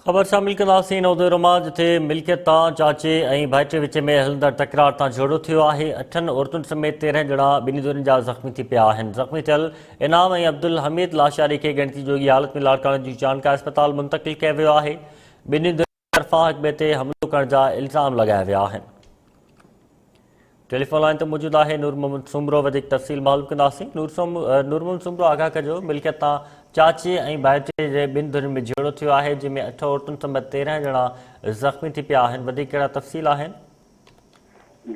خبر شامل ڪنداسين نئون مان جتي ملڪيت تان چاچي ۽ ڀائٽي وچ ۾ هلندڙ تڪرار تان جهيڙو ٿيو آهي اٺن عورتن سميت 13 ڄڻا ٻنهي ڌرين جا زخمي ٿي پيا آهن زخمي ٿيل انعام ۽ عبدالحميد لاشاري کي ڳڻتي جوڳي حالت ۾ لاڙڪاڻي جي چانڊڪا اسپتال منتقل ڪيو ويو آهي ٻنهي ڌرين طرفان هڪ ٻئي تي حملو ڪرڻ جا الزام لڳايا ويا آهن. ٽيليفون لائين تي موجود آهي نور محمد سومرو وڌيڪ تفصيل معلوم ڪنداسين نور محمد سومرو آگاهه ڪجو ملڪيت تان چاچي ۽ ڀائٽي جي ٻن ڌرين ۾ جهيڙو ٿيو آهي جنهن ۾ اٺ عورتن سميت 13 ڄڻا زخمي ٿي پيا آهن وڌيڪ ڪهڙا تفصيل آهن؟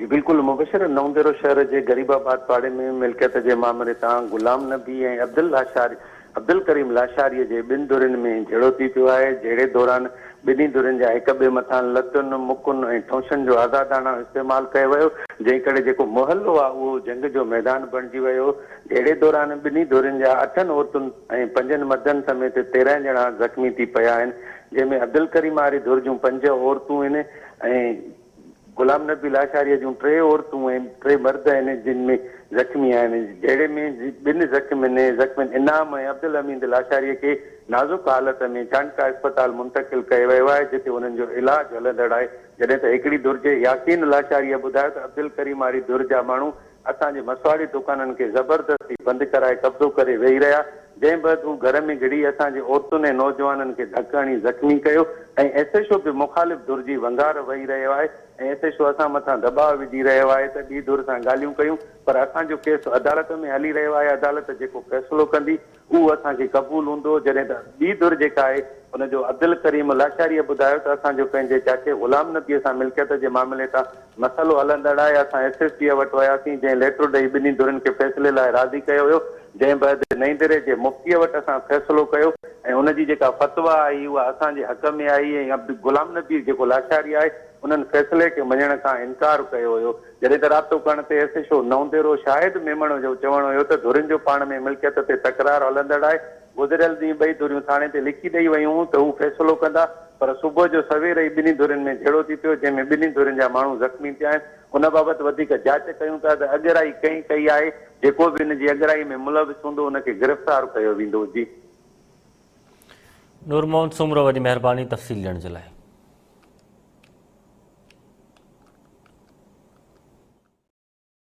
جي بلڪل مبشر نئون ديرو شهر جي غريب آباد پاڙي ۾ ملڪيت جي مامري تان غلام نبي ۽ عبداللاشاري عبدالڪريم لاشاريء جي ٻن ڌرين ۾ جهيڙو ٿي پيو آهي، جهيڙي دوران ٻنهي ڌرين جا هڪ ٻئي مٿان لتن، مڪن ۽ ٺونشن جو آزاداڻا استعمال ڪيو ويو، جنهن ڪري جيڪو محلو آهي اهو جنگ جو ميدان بڻجي ويو، جهيڙي دوران ٻنهي ڌرين جا اٺن عورتن ۽ پنجن مردن سميت 13 ڄڻا زخمي ٿي پيا آهن، جنهن ۾ عبدالڪريم واري ڌر جون پنج عورتون آهن ۽ غلام نبي لاشاريء جون ٽي عورتون ۽ ٽي مرد آهن، جن ۾ زخمي آهن. جهيڙي ۾ ٻن زخمين زخمين انعام ۽ عبدالحميد لاشاريء کي نازڪ حالت ۾ چانڊڪا اسپتال منتقل ڪيو ويو آهي، جتي انهن جو علاج هلندڙ آهي. جڏهن ته هڪڙي ڌر جي ياسين لاشاريء ٻڌايو ته عبدالڪريم واري ڌر جا ماڻهو اسان جي مسواڙي دڪانن کي زبردستي بند ڪرائي قبضو ڪري ويهي رهيا، جنهن بعد هو گهر ۾ گهڙي اسان جي عورتن ۽ نوجوانن کي ڌڪ هڻي زخمي ڪيو ۽ ايس ايڇ او به مخالف ڌر جي ونگار وهي رهيو آهي ۽ ايس ايڇ او اسان مٿان دٻاء وجهي رهيو آهي ته ٻي ڌر سان ڳالهيون ڪيون پر اسان جو ڪيس عدالت ۾ هلي رهيو آهي عدالت جيڪو فيصلو ڪندي اهو اسان کي قبول هوندو، جڏهن ته ٻي ڌر جيڪا آهي ان جو عبدالڪريم لاشاريء ٻڌايو ته اسان جو پنهنجي چاچي غلام نبيء سان ملڪيت جي معاملي تان مسئلو هلندڙ آهي، اسان ايس ايس پيء وٽ وياسين، جنهن ليٽر ڏئي ٻنهي ڌرين کي فيصلي لاء راضي ڪيو ويو، جنهن بعد نئين دري جي مفتيء وٽ اسان فيصلو ڪيو ۽ ان جي جيڪا فتويٰ آئي اها اسان جي حق ۾ آئي ۽ عبد غلام نبي جيڪو لاشاري آهي انهن فيصلي کي مڃڻ کان انڪار ڪيو ويو. جڏهن ته رابطو ڪرڻ تي S H O Naudero Shahid Memon جو چوڻ هيو ته ڌرين جو پاڻ ۾ ملڪيت تي تڪرار هلندڙ آهي، گذريل ڏينهن ٻئي ڌريون ٿاڻي تي لکي ڏئي ويون هيون ته هو فيصلو ڪندا پر صبح جو سوير ئي ٻنهي ڌرين ۾ جهيڙو ٿي پيو جنهن ۾ ٻنهي ڌرين جا ماڻهو زخمي ٿيا آهن ان بابت وڌيڪ جاچ ڪيون پيا ته اڳرائي ڪنهن ڪئي آهي جيڪو به ان جي اڳرائي ۾ ملوث هوندو ان کي گرفتار ڪيو ويندو جي. نور محمد سومرو وڏي مهرباني تفصيل ڏيڻ جي لاء.